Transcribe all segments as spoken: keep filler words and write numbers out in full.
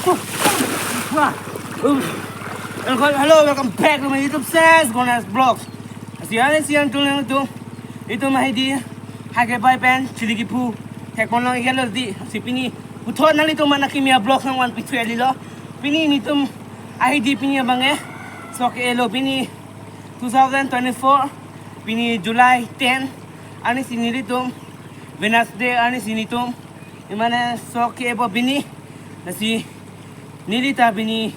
Wah. Um. Hello, hello, welcome back to my YouTube channel, Gonas Vlogs. Lasi arni si nangtum, nangtum, itum Haidi, Hakebai pen chili kephu thekponlong iklo dei. Lasi pini puthot nanglitum aphan akimi a-vlogs nangvanpithu kalilo. Pini nelitum Haidi pini abang ke sok ke-e lo, pini two thousand twenty-four, pini July ten, arni si nelitum Wednesday, arni si nelitum mane sok ke-e po pini. Lasi neli ta pini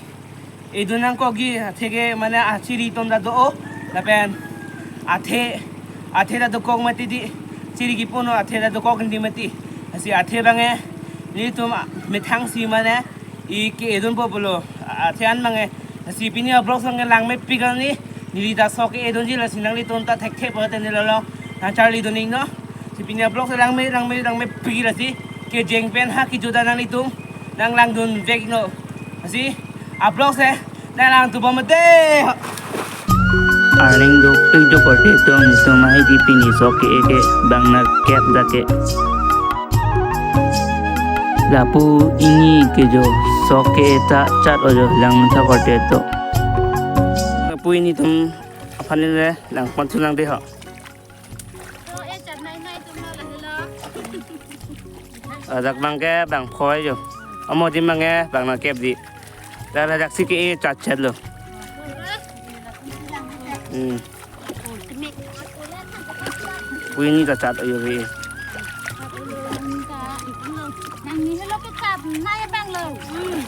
edun nangkok ke, athe ke mane achiri atum ta do-o, lapen athe, athe ta dokok mati dei, chiri kepu non, athe ta dokok dei mati. Lasi athe abang ke nelitum methang si mane e ke-edunpo pulo, athe an abang ke. Lasi pini a-vlogs abang ke langmepik arni, neli ta sok ke-edunji, lasi nanglitum ta thekthe pu te neli lo nangcharlidun iknon. Lasi pini a-vlogs langme, langme, langmepik, lasi kejeng pen ha kejuda nanglitum nanglangdun vek non. Lasi a-vlogs nanglang tu bom dei. Arning duk tuk jo korte atum, nelitum Haidi pini sok ke-e ke bang nangkep dak ke. Lapu hini ke jo sok ke-e ta chat-o jo, lang tha korte atum. Lapu hini atum aphan le langpon thu nang dei ho. Oh, eh, chat nai nai atum lo lahelo. Ajak abang ke bang phoi jo. Amo di abang ke bang nangkep dei. Dak ajak si ke-e chat chat lo. Hmm. Pu hini ta chat-o jo ve. Nang ni helo ke chat nai abang lo. Hmm.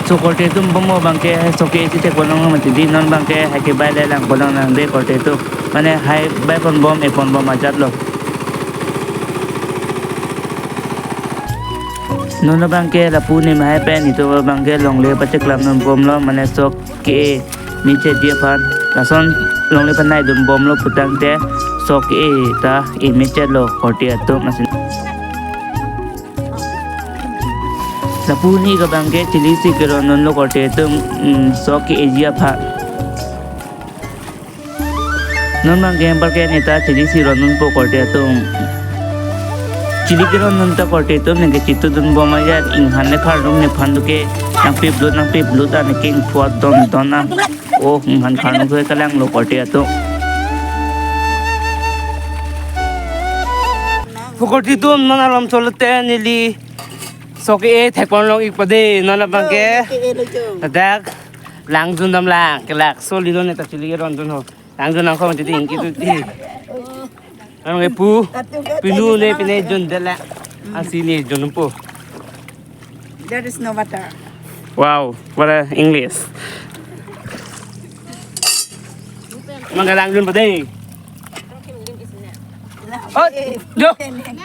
So korte atum, bom abang ke sok ke-e si thekponlong mati dei, non abang ke Hakebai le langponlong nang dei korte atum. Mane Hakebai pon bom, e pon bom ajat lo. Non abang ke lapu ne mahai pen itum abang ke longle pacheklam non bomlo, mane sok ke-e mechetji aphan. Lason longle panaidun bomlo putangte sok ke-e ta e mechet lo korte atum asin. Lapu hini ke abang ke chili si keron dunlo korte atum, mm, sok ke-eji aphan. Non abang ke anparke ne ta chili si ron dunpo korte atum. Chili keron dun ta korte atum, neke chitu dun bom ajat, inghan le kharnung nephan do ke nangpiplut, nangpiplut an ke ingphuat don don an. Oh, inghan kharnung ke kalang lo korte atum. Pu korte atum, non alom cholote neli sok ke-e thekponlong ikpo dei, non abang ke. Oh, ke-e lo jo. Dak lang jun dam lang, kelak so lilo ne ta chili keron dun ho. Lang jun nangkok mati dei, ingki tu dei. Abang ke pu, pinu ne pine jun dela. Asi ne junpo. There is no water. Wow, what a English. Abang ke lang junpo dei. Oh, jo.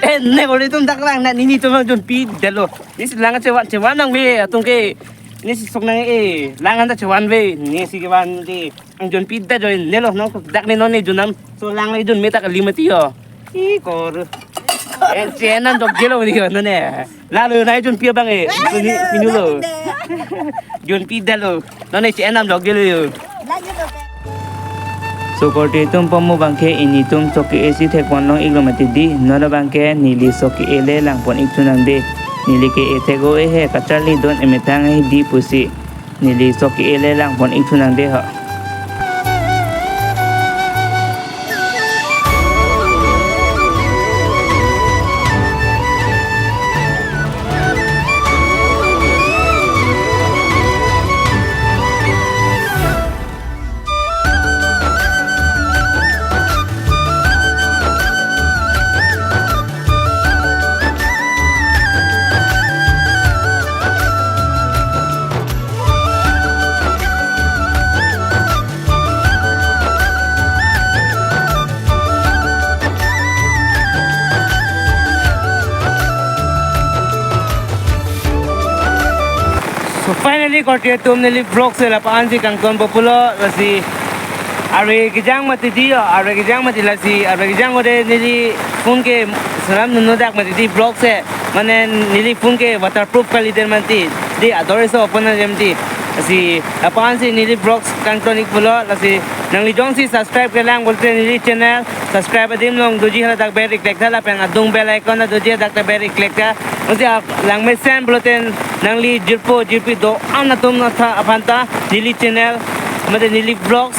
Eh, ne korte atum, dak lang na, nelitum lang junpidetlo. Neli si lang chevan, chevan nang ve atum ke. Neli si sok nang-e, lang an ta chevan ve. Neli si kevan dei. Ang junpidet jo, ne lo, non dak ne non ne jun nam. So lang le junme ta kali mati jo. I kor. Eh, chenam jok jelo ni jo, non ne. Lalo nai junpi abang e. Pinu, pinu lo. Junpidetlo. Non ne chenam jok jelo jo. So korte atum, pamo abang ke ilitum sok ke-e si thekponlong iklo mati dei. Non abang ke neli sok ke-e le langpon ik thu nang dei. Neli ke-e thek-o-e he, kacharlidun emethang he dei pusi. Neli sok ke-e le langpon ik thu nang dei ho. So finally, korte atum, neli vlogs ke lapu-an si kangtonpo pulo, lasi arve kejang mati dei, arve kejang mati, lasi arve kejang ode neli phone ke selam nunu dak mati dei vlogs ke, mane neli phone ke waterproof kalidet mati dei, ador iso open ajem dei, lasi lapu-an si neli vlogs kangton ik pulo, lasi nangli jongsi subscribe kelang pulote neli channel subscribe adim along doji hala dak ber iklek tha lapen adung bell icon ta doji dak ta ber iklek tha. Ansi a langmesen pulote nangli jirpo jirpi do-an atum atha aphan ta neli channel mate neli vlogs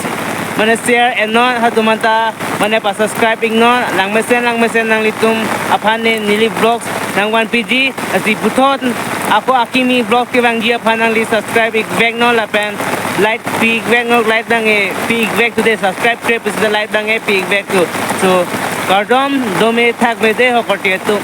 mane share iknon, halatum anta mane pa subscribe iknon. Langmesen langmesen nanglitum aphan ne neli vlogs nangvanpiji. Ansi puthot ako akimi vlog kevangji aphan nangli subscribe ikveknon lapen like pi ikveknon, like dang e pi ikvek tu de, subscribe kre pusi like dang e pi ikvek tu. So kardom, dome thakvede ho korte atum.